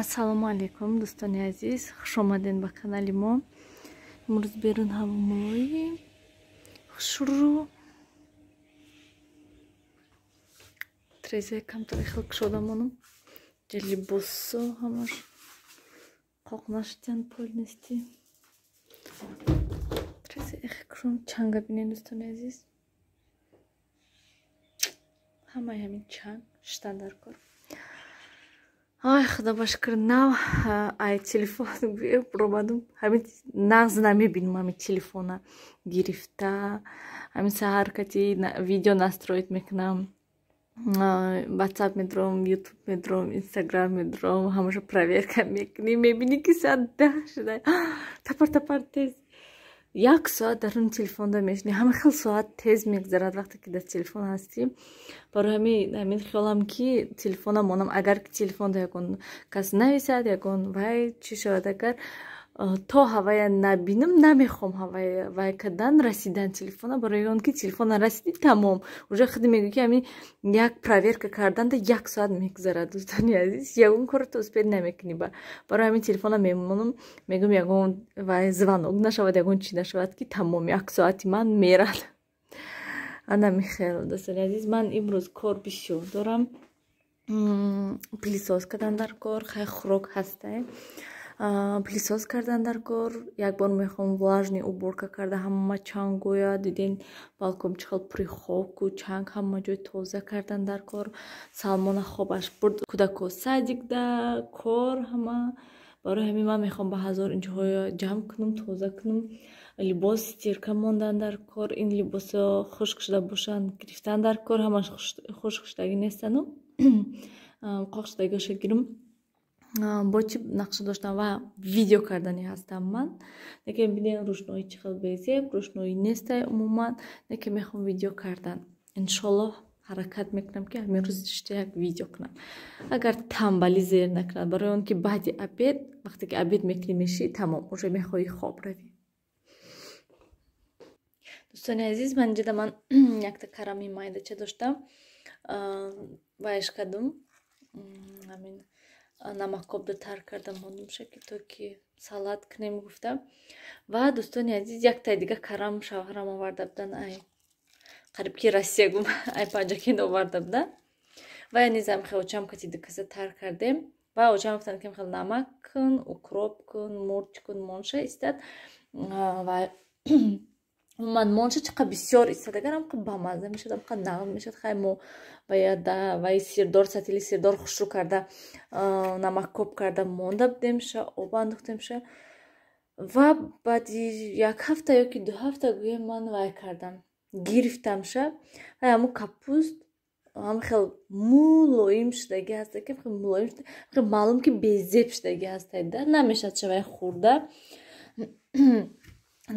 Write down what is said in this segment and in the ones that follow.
Ассалому алайкум, дӯстони азиз, хушомадед ба канали мо. Имрӯз берун ҳаво мулоим, хушрӯ. Трезаи камтар хел кушода монам. Ҷа либосо ҳамаш қоқ нашудян полности. Трезаи эхе кушом чанга бинед, дӯстони азиз. Ҳамаи ҳамин чанг шиштан дар кор. Ай, худо ба шукр, нав ай телефон ромадум. Ҳамин нағз намебинам, ҳамин телефона гирифта. Ҳамин саҳар кати видео настроить мекунам. Ватсап медром, ютуб медром, инстаграм медром, ҳамаша проверка мекунӣ, мебинӣ ки соат 10 шуда. Тапар тапар тез як соат дар он телефонда мешинӣ. Ҳама хел соат тез мегузарад вақте ки дар телефон ҳастӣ. Барои ҳамин хиёлам ки телефона монам, агар ки телефонда ягон кас нависад, ягон вай чӣ шавад, агар то ҳавая набинам, намехоҳам ҳавая вай кардан, расидан телефона, барои он ки телефона расидӣ, тамом, уже худи мегӯӣ ки ҳамин як проверка карданда як соат мегузарад, дӯстони азиз, ягон корро то успеть намекунӣ. Барои ҳамин телефона мемонам, мегӯям ягон вай звонок нашавад, ягон чӣ нашавад, ки тамом як соати ман мерад. Ана михел, дӯстони азиз, ман имрӯз кор бисёр дорам. Пылесос кардан дар кор, хай хӯрок ҳастай. Пылесос кардан дар кор, як бор мехоҳам влажный уборка карда ҳама чангоя, диден балкон чӣ хел пури хоку чанг, ҳама ҷой тоза кардан дар кор. Салмона хобаш бурд, кӯдако садикда, кор ҳама. Барои ҳамин ман мехоҳам ба ҳазор инҷоҳоя ҷамъ кунам, тоза кунам. Либос стирка мондан дар кор, ин либосо хушк шуда бошанд, гирифтан дар кор, ҳамаш хушк шудагӣ нестану қоқ шудагиҳоша гирам. Бо чӣ нақша доштам ва видео кардани ҳастам ман. Лекин бинед, рӯшноӣ чӣ хел безеб, рӯшноӣ нестай умуман, лекин мехоҳам видео кардан. Иншоллоҳ ҳаракат мекунам ки ҳамин рӯз шишта як видео кунам. Агар тамбалӣ зер накунад, барои он ки баъди обед, вақте ки обед мекунӣ мешӣ, тамом, уже мехоҳӣ хоб равӣ. Дӯстони азиз, ман инҷода ман якта карами майдача доштам. Вайш кардум. Ҳамин намакобда тар кардам, мондумша ки то ки салат кунем гуфта. Ва дӯстони азиз, яктаи дига карам шавҳарам оварда будан, ай қариб ки Россия гум, ай Панҷакент оварда будан. Ва низ ҳам хел очам кати дикаса тар кардем. Ва очам гуфтанд ки хел намак кун, укроп кун, мурч кун, монша истад. Ва умуман монша чӣ қадр бисёр истад, агар ҳам бамазза мешавад, ҳам қадр нағз мешавад. Хай мо вая вай сирдор, сатили сирдор хушрӯ карда, намаккоб карда монда будемша, об андохтемша. Ва баъди як ҳафта ё ки 2 ҳафта гӯем ман вай кардам, гирифтамша. Вай ҳамун капуст ҳам хел мулоим шудагӣ ҳаста, ки хел мулоим шуда, хел маълум ки безеб шудагӣ ҳастай да, намешавад шавай хӯрда.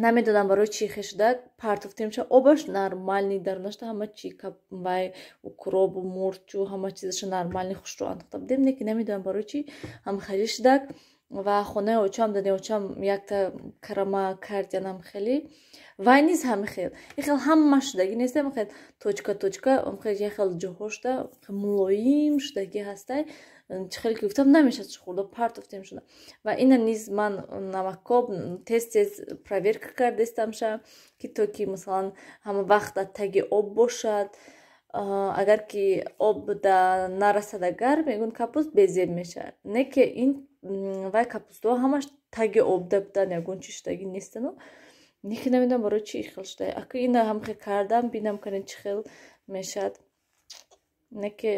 Намедонам барои чӣ хел шуда, партофтемша, обаш нормальный дарунашта, ҳама чӣ вай укробу мурчу ҳама чизаша нормальный хушрӯ андохта будем, лекин намедонам барои чӣ ҳам хеле шудак. Ва хонаи очам дани очам якта карама кардянам хеле, вай низ ҳами хел. Ин хел ҳама шудагӣ нест, ҳам хел точка точка, хел як хел ҷоҳо шуда, мулоим шудагӣ ҳастай. Чӣ хеле ки гуфтам, намешавад хӯрда, партофтем шуда. Ва ина низ ман намакоб тез тез проверка кардестамша, ки то ки масалан ҳама вақт дар таги об бошад. Агар ки об да нарасад, агар мегӯн капуст безеб мешавад. Не ки ин вай капустҳо ҳамаш таги обда будан, ягон чӣ шудагӣ нестану. Неки намедонам барои чӣ хел шуда. Ака ина ҳам хел кардам, бинам канем чӣ хел мешавад. Не ки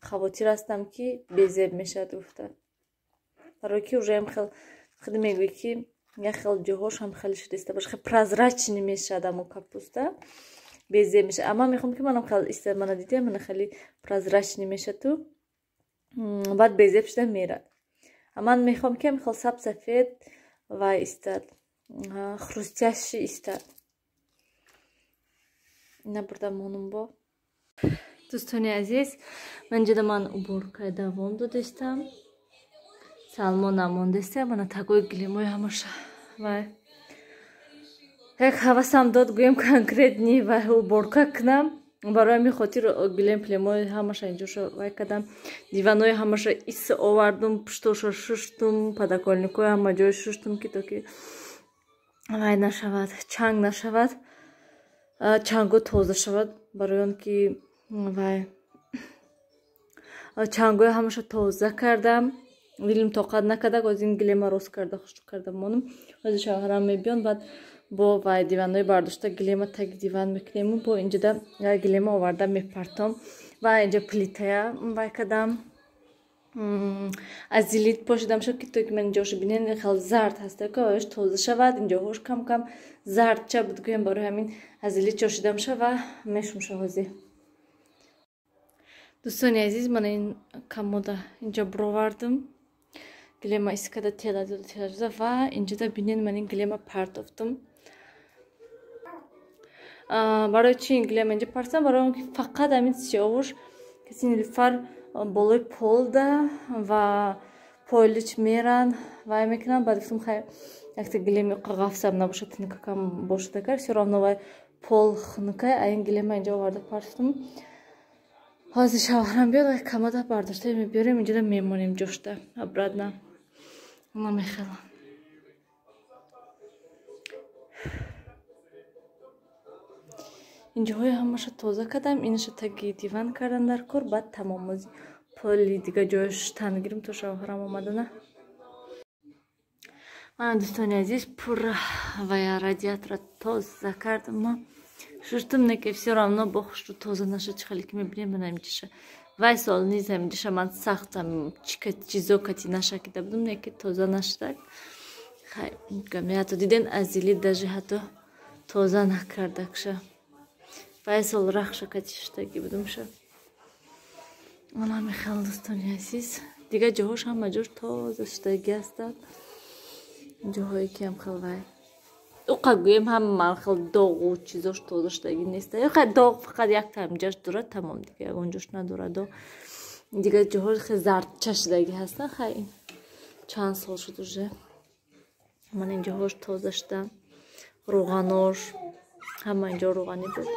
хавотир ҳастам ки безеб мешавад гуфта. Барои ки уже ҳам хел худи мегӯӣ ки як хел ҷоҳош ҳам хеле шудиста бошад, хел прозрачный мешавад ҳамон капуста, безеб мешавад. Амма мехоҳам ки манам хел иста, мана дидем, мана хеле прозрачный мешавад ту, баъд безеб шуда мерад. Ман мехоҳам ки ҳам хел саб сафед ва истад, хрустящий истад. Ина бурда монум бо. Дӯстони азиз, ман инҷода ман уборкаи давом додастам. Салмон намондастам, мана тагои гилемои ҳамаша вай. Як ҳавасам дод гӯем конкретный вай уборка кунам. Барои ҳамин хотир гилем племои ҳамаша инҷоша вай кардам, диванои ҳамаша ис овардум, пуштоша шуштум, подоконникҳои ҳама ҷой шуштум, ки то ки вай нашавад, чанг нашавад, чанго тоза шавад. Барои он ки вай чангои ҳамаша тоза кардам, дилим тоқат накарда, оз ин гилема рост карда хушк карда монум. Ҳозир шавҳарам мебиён, баъд бо вай диванҳои бардошта гилема таги диван мекунему, бо инҷода гилема оварда мепартом. Ва инҷа плитая вай кардам, аз зилит пошидам шуд, ки то ки ман инҷоша бинен, хел зард ҳаста, ки ош тоза шавад. Инҷоҳош кам кам зардча буд, гӯям, барои ҳамин аз зилит чошидам ша ва мешумша ҳозир. Дӯстони азиз, ман ин комода инҷа буровардам, гилема искада тела дода, тела дода, ва инҷода бинен, ман ин гилема партофтам. Барои чи ин гилема инҷа партофтам? Барои он ки фақат ҳамин сиёвуш каси Нилуфар болои полда ва пойлич меран, вай мекунам. Баъд гуфтам, хай, якта гилеми ғафсам набошад, тинкакам бошад, агар всё равно вай пол хунукай. А ин гилема инҷа оварда партофтам. Ҳозир шавҳарам биёд, вай комода бардошта мебиёрем, инҷода мемонем ҷошта обратно. Намехелам. Инҷоҳои ҳамаша тоза кардам, инаша таги диван кардан дар кор, баъд тамом, ози поли дига ҷояш тан гирим то шавҳарам омадана. Мана, дӯстони азиз, пурра вая радиатора тоза кардам, ма шуштум, не ки всё равно бо хушрӯ тоза наша. Чӣ хеле ки мебинем, мана инҷаша вай сол низ ҳаминҷаша ман сахт чизо кати нашакида будум, не ки тоза нашудак. Хай, ҳатто диден, азили даже ҳатто тоза накардакша. Вай сол рахша кати шуштагӣ будумша. Ана мехел, дӯстони азиз, дигар ҷоҳош ҳама ҷош тоза шудагӣ ҳастанд. Ҷоҳое ки ҳам хел вай уқа гӯем, ҳама хел доғу чизош тоза шудагӣ нест. Хай, доғ фақат якта ҳамҷаш дорад, тамом, дига ягон ҷош надорад. Доғ дигар ҷоҳош хел зардча шудагӣ ҳастанд. Хай, чанд сол шуд уже. Ман ин ҷоҳош тоза шуда, рӯғанош ҳама инҷо рӯғанӣ буд,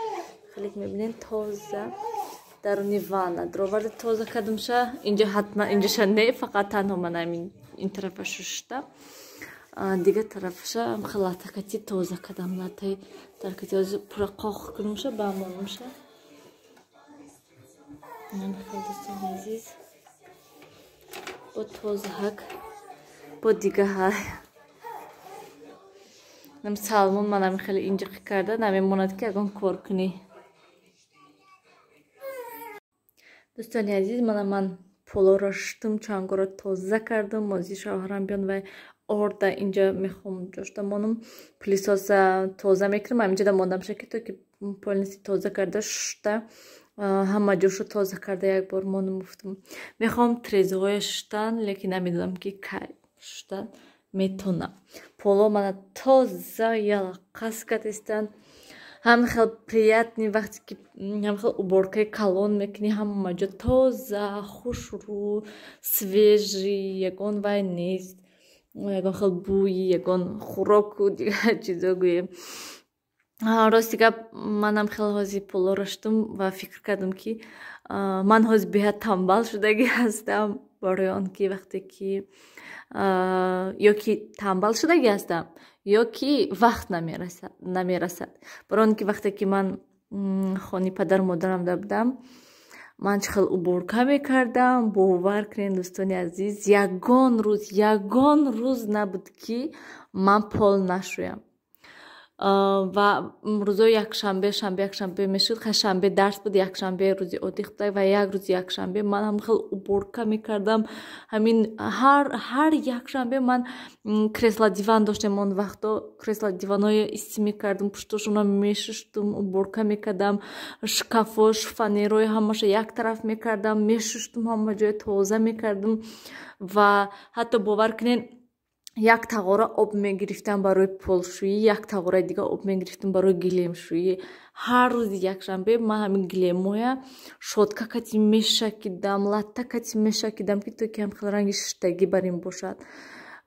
хеле ки мебинед, тоза. Даруни ванна дроварда тоза кардамша. Инҷа ҳатман инҷаша не, фақат танҳо ман ҳамин ин тарафа шушта, дигар тарафаша хел латакати тоза кардам, латаи таркати ҳозир пурра қоқ кунумша, бамонумша. Хел, дӯстони азиз, бо тозаҳак, бо дига ҳай нам Салмон манам хеле инҷиқӣ карда намемонад, ки ягон кор кунӣ. Дӯстони азиз, мана ман полоро шуштум, чангоро тоза кардам. Ҳозир шавҳарам биён, вай орда инҷа мехоҳам ҷошта монам, пылесоса тоза мекунам, ҳаминҷода мондамша, ки то ки полностью тоза карда шушта, ҳама ҷошу тоза карда як бор монам. Гуфтам, мехоҳам трезоҳоя шуштан, лекин намедонам, ки кай шуштан метонам. Поло мана тоза ялақас кардистанд. Ҳам хел приятный, вақте ки ҳам хел уборкаи калон мекунӣ, ҳама ҷо тоза, хушрӯ, свежий, ягон вай нест, ягон хел бӯи ягон хӯроку дигар чизо гӯем. Рости гап, манам хел ҳозир полоро шудум ва фикр кардам, ки ман ҳозир беҳад тамбал шудагӣ ҳастам, барои он ки вақте ки ё ки тамбал шудагӣ ҳастам, ё ки вақт намерасад. Барои он ки вақте ки ман хони падару модарам да будам, ман чӣ хел уборка мекардам, бовар кунед, дӯстони азиз, ягон рӯз, ягон рӯз набуд, ки ман пол нашӯям. Ва рӯзои якшанбе, шанбе, якшанбе мешуд, хай, шанбе дарс буд, якшанбе рӯзи оддӣ буд, ва як рӯзи якшанбе ман ҳам хел уборка мекардам. Ҳамин ҳар якшанбе ман кресла диван доштем он вақто, кресла диванҳои исти мекардам, пуштошона мешуштум, уборка мекардам, шкафо, шифоньерҳои ҳамаша як тараф мекардам, мешуштум, ҳама ҷоя тоза мекардам. Ва ҳатто бовар кунед, як тағора об мегирифтам барои полшӯӣ, як тағораи дига об мегирифтам барои гилемшӯӣ. Ҳар рӯзи якшанбе ман ҳамин гилемоя щётка кати мешакидам, латта кати мешакидам, ки то ки ҳам хел ранги шиштагӣ бар ин бошад.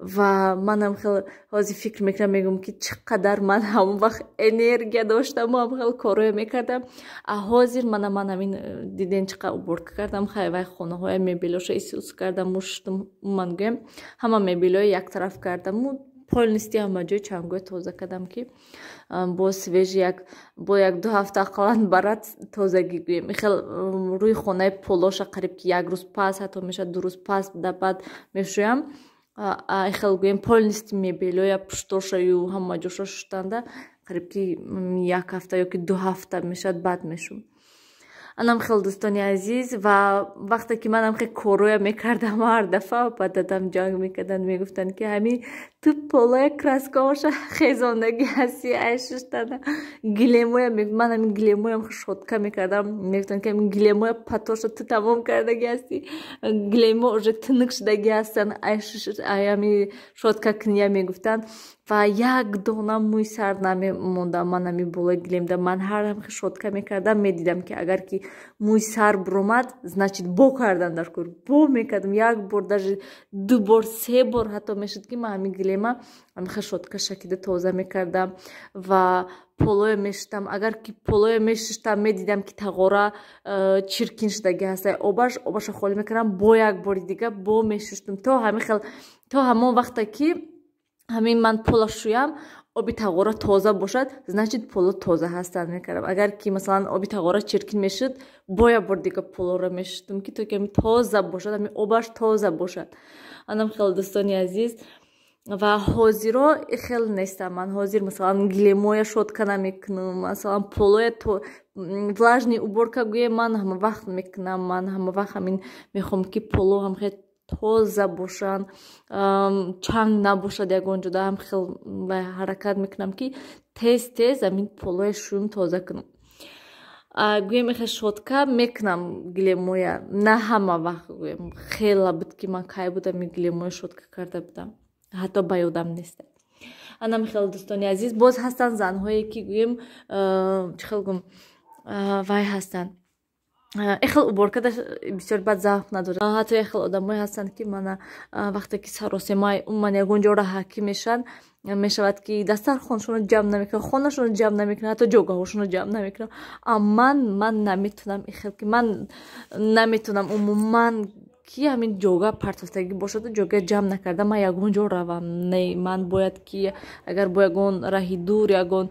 Ва манам хел ҳозир фикр мекунам, мегӯям, ки чӣ қадар ман ҳамон вақт энергия доштаму ҳам хел корое мекардам. А ҳозир мана ман ҳамин диден чӣ қадр уборка кардам, хай вай хонаҳоя мебелоша исус кардаму шуштум, ман гӯям ҳама мебелоя яктараф кардаму полностью ҳама ҷой чангоя тоза кардам, ки бо свежий як бо як-ду ҳафта ақаллан барад тозагӣ гӯем. Хел рӯи хонаи полоша қариб ки як рӯз пас, ҳатто мешавад 2 рӯз пас да баъд мешӯям. Хел гӯем полностью мебелоя, пуштошаю ҳама ҷоша шуштанда қариб ки як ҳафта ёки 2 ҳафта мешавад, баъд мешӯм. Анам хел, дӯстони азиз. Ва вақте ки манам хел корроя мекардам, ҳар дафъа ба дадам ҷанг мекарданд, мегуфтанд, ки ҳамин ту полоя краскаоша хезондагӣ ҳасти, ай шуштана гилемоя. Ман ҳамин гилемоям щётка мекардам, мегуфтанд, ки ҳамин гилемоя патоша ту тамом кардагӣ ҳасти, гилемо уже тунук шудагӣ ҳастанд ай ҳамин щётка кния, мегуфтанд. Ва як дона мӯи сар намемондам ман ҳамин болои гилемда. Ман ҳар щётка мекардам, медидам, ки агар ки мӯи сар буромад, значит, бо кардан дар кор, бо мекардам. Як бор, даже ду бор, се бор ҳатто мешуд, ки ман ҳамин гилема ҳамиха щётка шакида тоза мекардам. Ва полоя мешуштам, агар ки полоя мешуштам, медидам, ки тағора чиркин шудагӣ ҳаста, обаш обаша холӣ мекардам, бо як бори дига бо мешуштум, то ҳамин хел, то ҳамон вақте ки ҳамин ман пола шӯям, оби тағора тоза бошад, значит, поло тоза ҳастанд мекардам. Агар ки масалан оби тағора чиркин мешуд, бо як бор дига полоро мешуштум, ки то ки ҳами тоза бошад, ҳами обаш тоза бошад. Анам хел, дӯстони азиз. Ва ҳозиро хел нестам. Ман ҳозир масалан гилемоя щётка намекунам, масалан полоя влажный уборка гӯе ман ҳама вақт мекунам. Ман ҳама вақт ҳамин мехоҳам, ки поло ҳам хел тоза бошанд, чанг набошад ягон ҷода. Ҳам хел ҳаракат мекунам, ки тез тез ҳамин полоя шӯм, тоза кунам. Гӯем, ихе щётка мекунам гилемоя, на ҳама вақт. Гӯем, хела буд, ки ман кай будам гилемоя щётка карда будам, ҳатто ба ёдам нест. Анам хел, дӯстони азиз. Боз ҳастанд занҳое, ки гӯем, чӣ хел гум, вай ҳастанд, эхел уборка бисёр бад завқ надорад. Ҳатто яхел одамое ҳастанд, ки мана вақте ки саросемай, умуман ягон ҷо раҳакӣ мешаванд, мешавад, ки дастархоншонро ҷамъ намекунад, хонашонро ҷамъ намекунад, ҳатто ҷогаҳошонро ҷамъ намекунад. А ман наметунам ихел, ки ман наметунам умуман, ки ҳамин ҷога партофтагӣ бошаду ҷога ҷамъ накарда ман ягон ҷо равам. Не, ман бояд ки агар бо ягон раҳи дур, ягон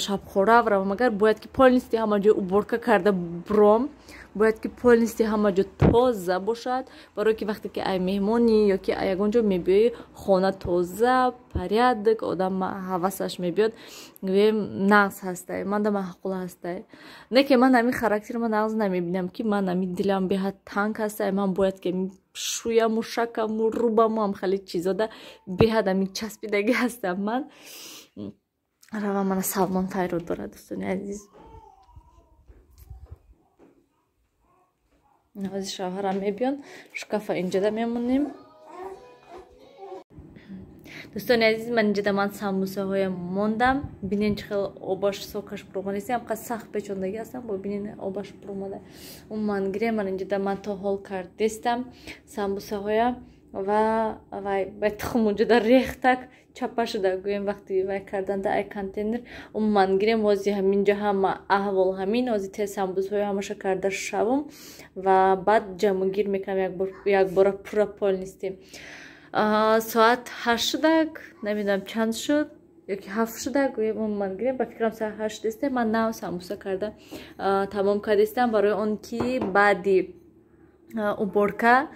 шабхорав равам, агар бояд ки полностью ҳама ҷой уборка карда буром, бояд ки полностью ҳама ҷо тоза бошад, барое ки вақте ки ай меҳмонӣ ё ки ай ягон ҷо мебиёӣ, хона тоза, порядок, одам ҳавасаш мебиёд, гӯем, нағз ҳастай, манда маъқул ҳастай. Не ки ман ҳамин характерма нағз намебинам, ки ман ҳамин дилам беҳад танг ҳастай, ман бояд ки шӯяму, шакаму, рубаму ҳам хеле чизода беҳад ҳамин часпидагӣ ҳастам. Ман равам, мана Салмон файрод дорад, дӯстони азиз. Ҳозир шавҳарам мебиён, шкафа инҷода мемонем. Дӯстони азиз, ман инҷода ман самбусаҳоям мондам. Бинен, чӣ хел обаш, сокаш буромада. Ҳамқа сахт печондагӣ ҳастам, бо бинен, обаш буромада. Умуман гирем, ман инҷода ман то ҳол кардестам самбусаҳоя. Ва вай вай тухм унҷода рехтак, чапа шуда, гӯем, вақти вай карданда ай контейнер. Умуман гирем, ҳозир ҳаминҷо ҳама аҳвол ҳамин. Ҳозир тез самбусҳои ҳамаша карда шавум ва баъд ҷамъгир мекунам якбора пурра, полностью. Соат 8 шудак, намедонам чанд шуд, ёки 7 шуда, гӯем. Умуман гирем, ба фикрам, соат 8 шудеста. Ман нав самбуса карда тамом кардестам, барои он ки баъди уборка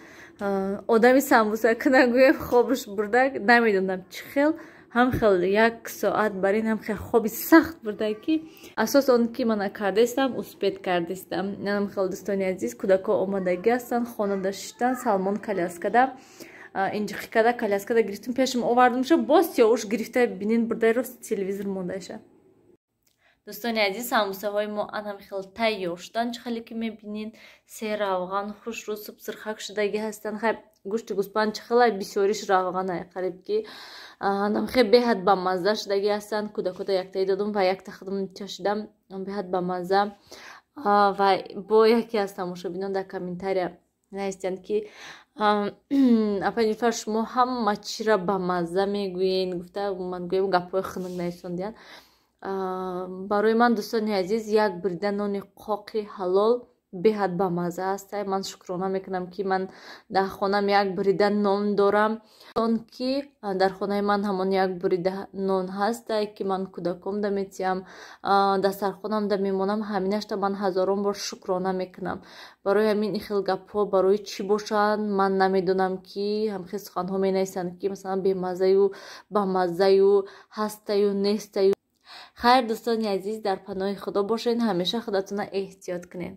одами самбуса кунам, гӯем, хобаш бурда, намедонам чӣ хел, ҳам хел як соат бар ин ҳам хел хоби сахт бурда, ки асос он ки мана кардестам, успеть кардестам. Анам хел, дӯстони азиз. Кӯдако омадагӣ ҳастанд, хонада шиштан. Салмон коляскада инҷиқи када, коляскада гирифтум, пешам овардумша, боз сиёвуш гирифта, бинин, бурдаи рост телевизор мондаша. Дӯстони азиз, самбусаҳои мо анам хел тайёр шуданд. Чӣ хеле ки мебинин, се равған, хушрӯ, субсирхак шудагӣ ҳастанд. Хай, гӯшти гӯспанд чӣ хелай бисёриш равғанай, қариб ки анам хел беҳад бамазза шудагӣ ҳастанд. Кӯдакода яктаи додум ва якта худам чашидам, беҳад бамазза. Ва бо яке аз тамошобинон дар комментария навистанд, ки Апа Нилуфар, шумо ҳама чиро ба мазза мегӯен, гуфта, ман гӯям, гапҳои хунук нависондиянд. Барои ман, дӯстони азиз, як бурида нони қоқи ҳалол беҳад бамазза аст. Ман шукрона мекунам, ки ман дар хонам як бурида нон дорам, он ки дар хонаи ман ҳамон як бурида нон ҳаст, ки ман кӯдакомда метиҳам, дастархонамда мемонам, ҳаминашта ман ҳазорон бор шукрона мекунам. Барои ҳамин ин хел гапҳо барои чӣ бошанд, ман намедонам, ки ҳамхел суханҳо менависанд, ки масалан бемаззаю бамаззаю ҳастаю нестаю. Хайр, дӯстони азиз, дар паноҳи Худо бошед, ҳамеша худатонро эҳтиёт кунед.